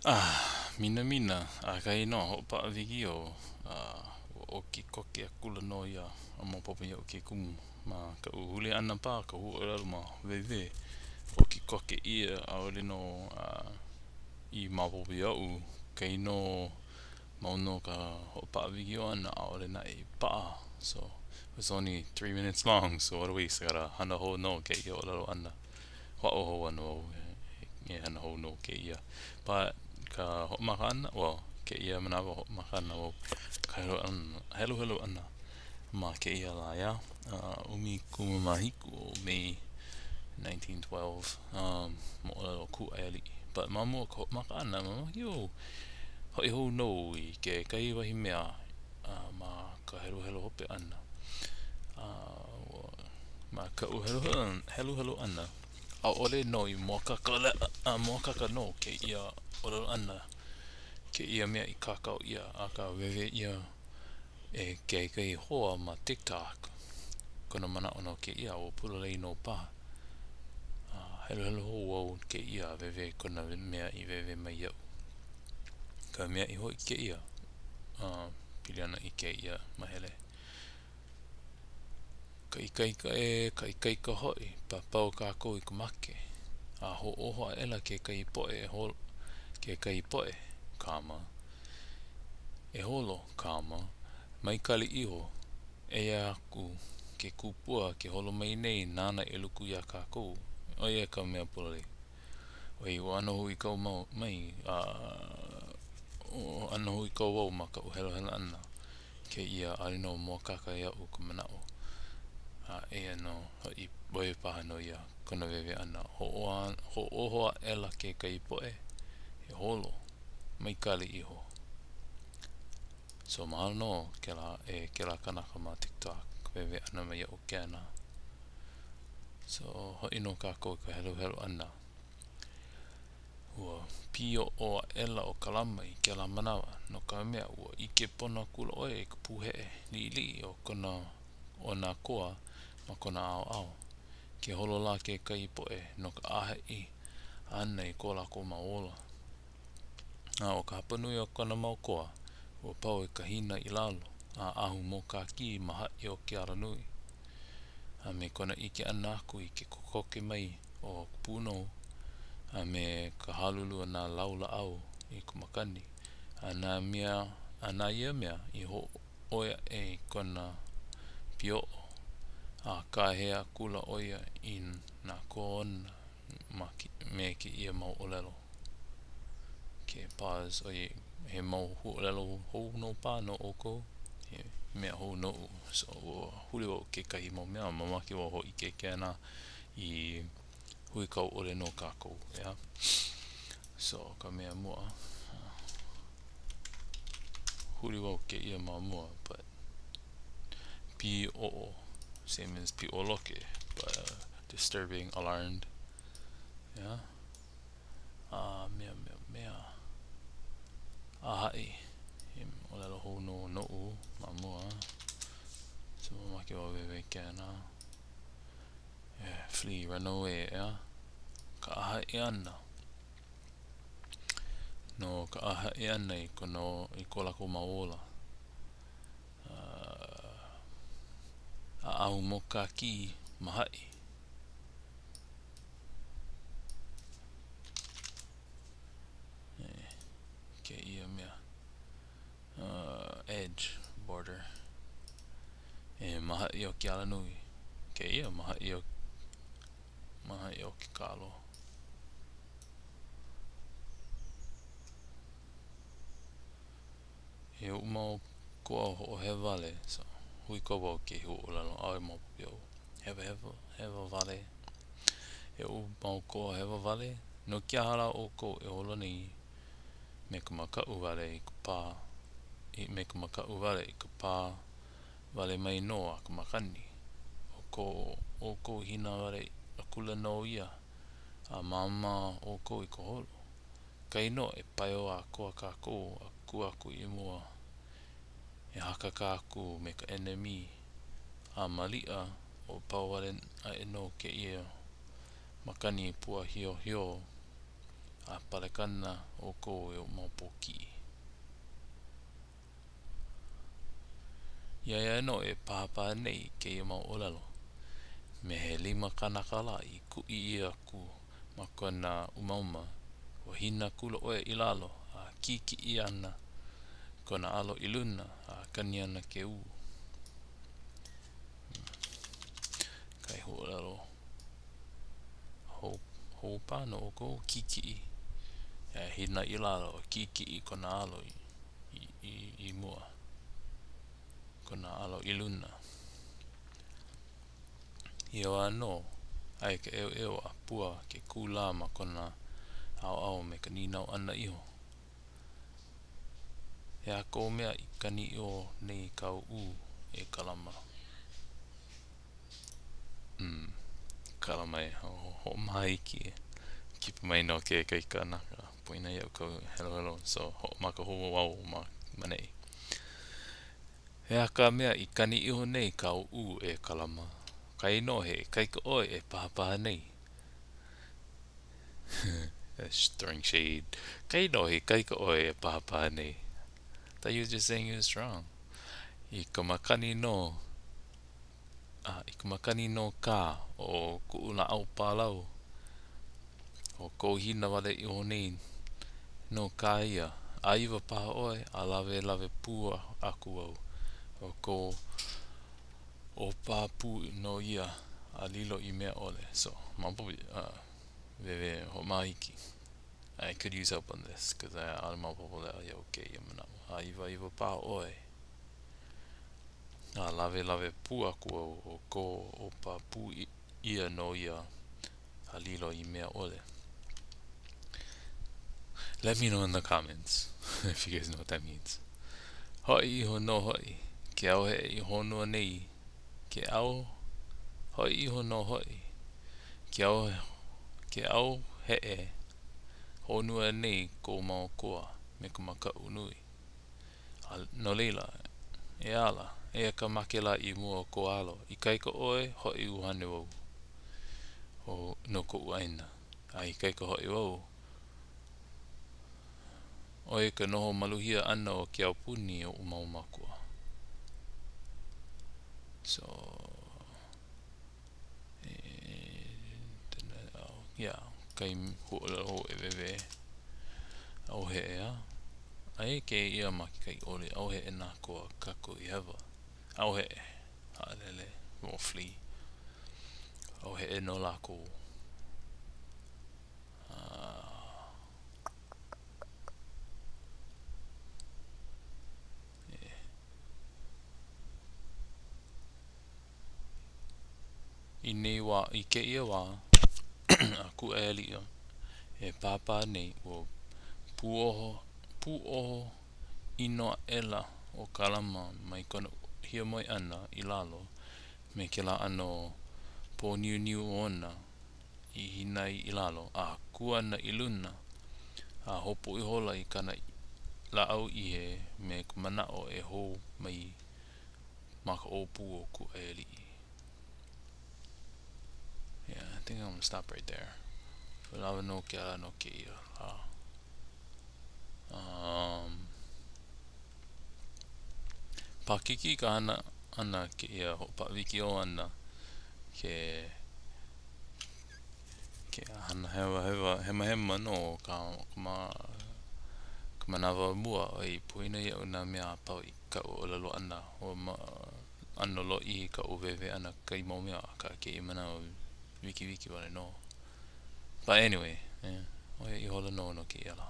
Ah, minamina, ʻakahi nō a hoʻopaʻa wikiō, a ua ʻoki koke akula nō ia a maopopo iaʻu ke kumu ma kaʻu huli ʻana paha ka huaʻōlelo ma wēwē, ʻoki koke ʻia, ʻaʻole nō i maopopo iaʻu kainō mau nō ka hoʻopaʻa wikiō ʻana, ʻaʻole naʻe i paʻa. So, it was only 3 minutes long, so what a waste. I gotta hana hou nō kēia ʻōlelo ʻana. Hoʻāʻo hou ana wau e hana hou nō kēia. But ka hoʻomaka ʻana, well, kēia manawa hoʻomaka ana wau ka heluhelu ʻana ma kēia lā, yeah? 17 o Mei 1912, moʻolelo kūʻai aliʻi. But ma mua o ka hoʻomaka ʻana, mamake wau hoʻi hou nō i kekahi wahi mea ma ka heluhelu hope ʻana. Ma kaʻu heluhelu ʻana, ʻaʻole nō i mōakāka leʻa, mōakāka nō kēia ʻōlelo ʻana, kēia mea i kākau ʻia, akā wēwē ʻia e kekahi hoa ma TikTok kona manaʻo no kēia, ua pololei nō paha. Heluhelu hou wau kēia wēwē kona mea i wēwē mai iaʻu. Ka mea i hōʻike ʻia pili ana i kēia mahele. Ka ikaika e, ka ikaika hoʻi, papau kākou i ka make. A hoʻōho aʻela kekahi poʻe e holo, kekahi poʻe, kāma, e holo, kāma, mai kali iho, eia aku ke kupua ke holo mai nei nāna e luku iā kākou. ʻO ia ka mea pololei. ʻOiai ua ʻano huikau mau mai, a ʻano huikau wau ma kaʻu heluhelu ʻana kēia ʻaʻole nō mōakāka iaʻu ka manaʻo. A eia nō hoʻi, ʻo ia paha nō ia kona wēwē ʻana. Hoʻōho aʻela kekahi poʻe e holo, mai kali iho. So mahalo nō kēlā e kēlā kanaka ma TikTok wēwē ʻana mai iaʻu kēnā. So hoʻi nō kākou i ka heluhelu ʻana. Ua pīoʻo aʻela ʻo Kalama i kēlā manawa, no ka mea, ua ʻike pono akula ʻo ia i ka pūheʻe liʻiliʻi o kona o nā koa ma kona ʻaoʻao. Ke holo lā kekahi poʻe no ka ʻāhaʻi ʻana i ko lākou mau ola. A ʻo ka hapanui o kona mau koa, ua pau i ka hina i lalo, a ahu mōkākī ma haʻi o ke alanui. A me kona ʻike ʻana aku i ke kokoke mai o ka pūnohu, a me ka halulu o nā lau lāʻau i ka makani, a na mea, a na ia mea i hōʻoi aʻe i kona piʻoʻo, a kāhea akula ʻo ia i nā koa ona ma, me kēia mau ʻōlelo. Okay, pause. ʻOiai, he mau huaʻōlelo hou nō paha no ʻoukou. He mea hou noʻu. So, ua huli wau kekahi mau mea, mamake wau hōʻike kēnā i huikau ʻole no kākou, ʻeā? So, ka mea mua, huli wau kēia ma mua, but pīoʻo, same as piʻoloke, but uh, disturbing, alarmed, yeah? A mea, mea, mea, ʻāhaʻi, he ʻōlelo hou nō noʻu ma mua, so mamake wau wēwē kēnā. Flee, run away, ʻeā? Ka ʻāhaʻi ʻana. No ka ʻāhaʻi ʻana i kona, i ko lākou mau ola. ʻAʻahu mōkākī ma haʻi. Kēia mea. Edge, border. E ma haʻi o ke alanui. Kēia ma haʻi o, ma haʻi o ke kalo. E oʻu mau koa hoʻohewa wale, so huikau wau kēia huaʻōlelo, ʻaʻole maopopo iaʻu. Hewa hewa, hewa wale. E oʻu mau koa hewa wale, no ke aha lā ʻoukou e holo nei me ka makaʻu wale i ka pā, me ka makaʻu wale i ka pā wale mai nō a ka makani. ʻO ko ʻoukou hina wale akula nō ia, a māmā ʻoukou i ka holo. Kainō e paio a koa kākou a kū aku i mua e hakakā aku me ka ʻenemi, a maliʻa o pau wale aʻe nō kēia makani puahiohio. A palekana ʻoukou e oʻu mau pōkiʻi. Iā ia nō e pāpā nei i kēia mau ʻōlelo, me he lima kanaka lā i kuʻi ʻia aku ma kona umauma, ua hina akula ʻo ia i lalo, a kīkiʻi ana kona alo i luna, a kani ana ke ʻū. Kahi huaʻōlelo hou, hou paha no ʻoukou, kīkiʻi. E hina i lalo, kīkiʻi kona alo i, i, i, i mua. Kona alo i luna. I ia wā nō, aia ka ʻeuʻeu a pua ke kū lā ma kona ʻaoʻao me ka nīnau ʻana iho, He aha kou mea i kani iho nei kāu ʻū, e Kalama? Mm, Kalama e hoʻomaha iki e. Kipa mai nō kekahi kanaka. Poina iaʻu kau heluhelu, so hoʻomaka hou au ma ʻaneʻi. He aha ka mea i kani iho nei kāu ʻū, e Kalama? Kainō he ikaika ʻoe e pāpā nei. That's throwing shade. Kainō he ikaika ʻoe e pāpā nei. Thought you was just saying you was strong. I ka makani nō, a i ka makani nō kā o kuʻu lāʻau pālau, ʻo kou hina wale iho nei nō kā ia. ʻĀʻiwa paha ʻoe a lawelawe pū aku au. ʻO kou ʻōpā pū nō ia a lilo i mea ʻole. So, maopopo, uh, wēwē, hoʻomaha iki. I could use help on this, cause ʻaʻole maopopo leʻa iaʻu kēia manaʻo. ʻĀʻiwaʻiwa paha ʻoe. A lawelawe pū aku au ʻo kou ʻōpā pū ʻia nō ia a lilo i mea ʻole. Let me know in the comments if you guys know what that means. Hoʻi iho nō hoʻi ke auheʻe i honua nei, ke au hoʻi iho nō hoʻi ke au ke auheʻe honua nei kou mau koa me ka makaʻu nui. A no laila, e ala, eia ka make lā i mua o kou alo, ikaika ʻoe, hoʻi ʻuhane wau o, no koʻu ʻāina, a ikaika hoʻi wau, ʻo ia ka noho maluhia ʻana o ke aupuni o oʻu mau mākua. So, yeah, kahi huaʻōlelo hou e wēwē ʻauheʻe a. Aia kēia ma kekahi oli, ʻauheʻe nā koa Kākuhihewa. ʻAuheʻe, haʻalele, or flee. ʻAuheʻe nō lākou. Uh, yeah. I nei wā, i kēia wā a Kūʻaiāliʻi e pāpā nei, ua puoho, pūoho ʻino aʻela ʻo Kalama mai kona hiamoe ʻana i lalo me kēlā ʻano pōniuniu ona i hina ai i lalo, a kū ana i luna, a hopu ihola i kāna lāʻau ihe me ka manaʻo e hou mai ma ka ʻōpū o Kūʻaiāliʻi. Yeah, I think I'm gonna stop right there. Ua lawa nō kēlā no kēia lā. Um, paʻakikī ka hana ʻana kēia hoʻopaʻa wikiō ʻana ke ke hana hewahewa hemahema nō ka ma ka manawa mua ʻoi poina iaʻu nā mea a pau i kaʻu ʻōlelo ʻana ua ma ʻano lōʻihi kaʻu wēwē ʻana kekahi mau mea akā kēia manawa wikiwiki wale nō. But anyway, yeah, ʻo ia ihola nō no kēia lā.